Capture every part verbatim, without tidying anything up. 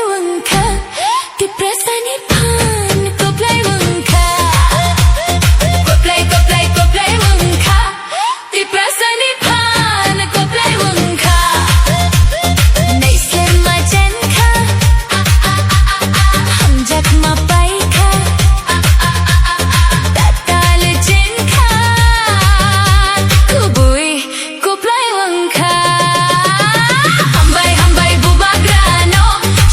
Wngkha, Tiprasani phan koplai wngkha. Koplai, koplai, koplai wngkha. Tiprasani phan koplai wngkha. Naisler ma chenkha. Hamjak ma paikha. Tatal chenkha. Kubui Kuplai wngkha. Hambai, hambai, bubagrano.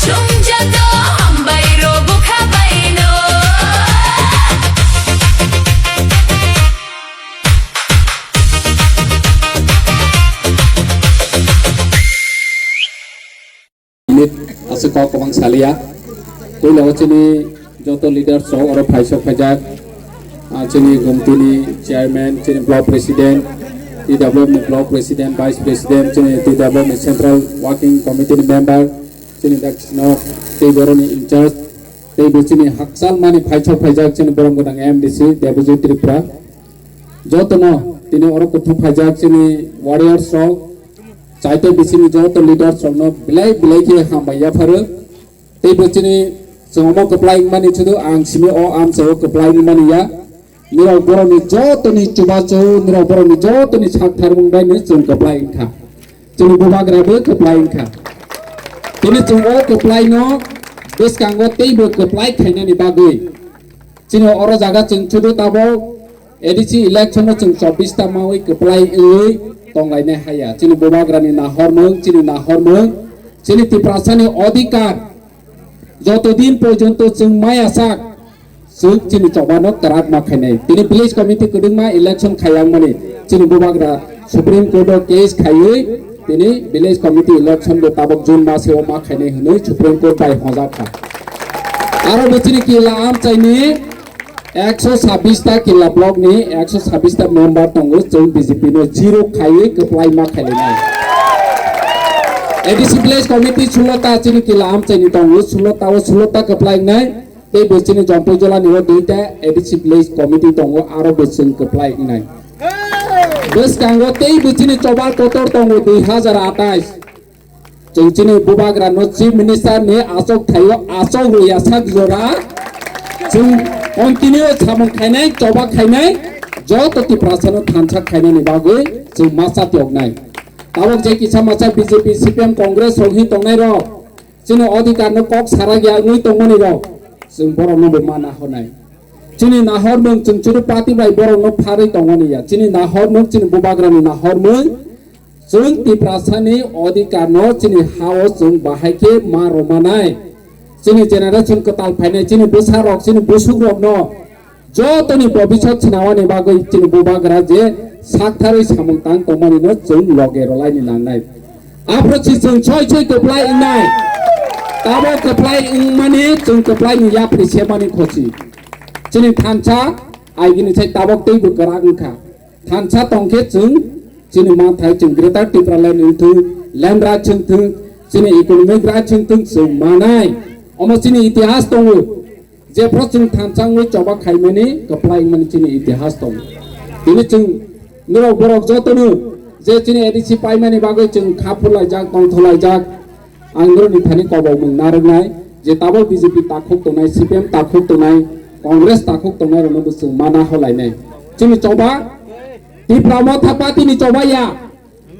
Chwng joto hambai rw bwkha baino. Minute aswk kok kwbang saliya. Puila o chini joto leaders rok oro phaisok phaijak. Ah, chini gumtini chairman, chini block president, T W F ni block president, vice president, chini T W F ni central working committee ni member, chini dak sino tei boroni in charge, tei bo chini hakchal mani phaisok phaijak chini borom gwnang M D C Debojit Tripura. Jotono tini oro kuthum phaijak chini warriors rok, chaito bisini joto leaders rokno belai belai khe hambai yapharo. Tei bo chini chwng omo kwplai wngmani sudu ang simi o amchai o kwplai wngmani ya. Nirok borokni jotoni chubachu, nirok borokni jotoni sak tharmung bai no chwng kwplai wngkha. Chini bubagra bo kwplai wngkha. Tini chwng o kwplai no bwskango teibo kwplai khainani bagwi. Chini oro jaga chwng chudu tabok A D C election no chwng chobbish ta mawi kwplai wngwi tonglainai haya. Chini bubagrani nahormung, chini nahormung, chini Tiprasani odhikar joto din porjonto chwng maya sak, chwng chini chobano kwrak ma khainai. Tini village committee kwdwngma election khayangmani chini bubagra Supreme Court o case khaiwi tini village committee election bo tabok June maseo ma khainai hwnwi Supreme Court bai hojak kha. Aro bo chini kila amchaini ekso sabbish ta kila block ni ekso sabbish ta member tongo, chwng B J P no zero khaiwi kwplai ma khailainai. A D C village committee sulo ta chini kila amchaini tongo, sulo ta o sulo ta kwplai wngnai. Tei bo chini Jampui Jila ni o duita A D C village committee tongo, aro bo chwng kwplai wngnai. Bwskango tei bo chini choba kotor tongo dui hazar atais. Chwng chini bubagra no Chief Minister ni achok thaio achok rwya sak jora. Chwng continue samung khainai, choba khainai, joto Tiprasa no thansa khainani bagwi chwng masa tiyoknai. Tabok je kisa masa B J P, C P M, Congress rok hin tongnai rok. Chini odhikar no kok sarak ya wngwi tongmani rok, chwng borok no bo ma nahornai. Chini nahormung chwng churu party bai borok no pharwi tongmani ya. Chini nahormung chini bubagra ni nahormung, chwng Tiprasa ni odhikar no chini ha o chwng bahai khe ma rwmanai. Chini generation kwtal phainai, chini bwsa rok, chini busuk rok no jotoni bobisot swnamani bagwi chini bubagra je saktharwi samung tang tongmani no chwng loge rwlaini nangnai. Aphuru si chwng soi soi kwplai wngnai. Tabo kwplai wngmani chwng kwplai ni yapri semani khosi. Chini thansa aigini sai tabok teibo kwrak wngkha. Thansa tongkhe chwng chini manthai chwng Greater Tipraland wngthung, land right wngthung, chini economic right wngthung chwng manai. Omo chini itihas tongo. Jephru chwng thansa wngwi choba khaimani kwplai wngmani chini itihas tongo. Tini chwng norok borok jotono je chini A D C paimani bagwi chwng kha phurlaijak, tongtholaijak, ang norokni thani kobokmung narwknai je tabok B J P takhuk tongnai, C P M takhuk tongnai, Congress takhuk tongnai rokno bo chwng mana holainai. Chini choba Tipra Motha Party ni choba ya.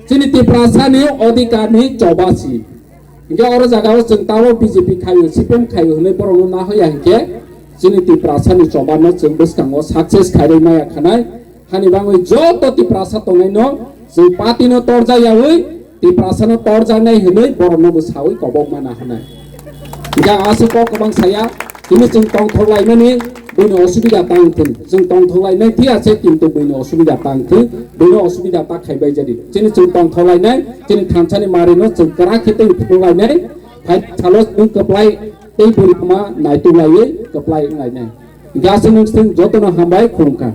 Chini Tiprasa ni odhikar ni choba si. Hinkhe oro jaga o chwng tabo B J P khaio, C P M khaio hwnwi borok no nahoya hinkhe chini Tiprasa ni choba no chwng bwskango success khairwi maya khanai. Hani bangwi joto Tiprasa tongnai no chwng party no torjak yawi Tiprasa no torjaknai hwnwi borok no bo sawi kobok mana hwnai. Hinkhe aswk kok kwbang saya. Tini chwng tongthok laimani buini osubida tang thung. Chwng tongthok lainai thik ase, kintu buini osubida tang thung, buini osubida ta khaibai jadi. Chini chwng tongthok lainai, chini thansani marino chwng kwrak khe tei phunuk lainai. Phai salo chwng kwplai tei bui lama naituk laiwi kwplai wng lainai. Hinkhe aswk nwng chwng jotono hambai khulumkha.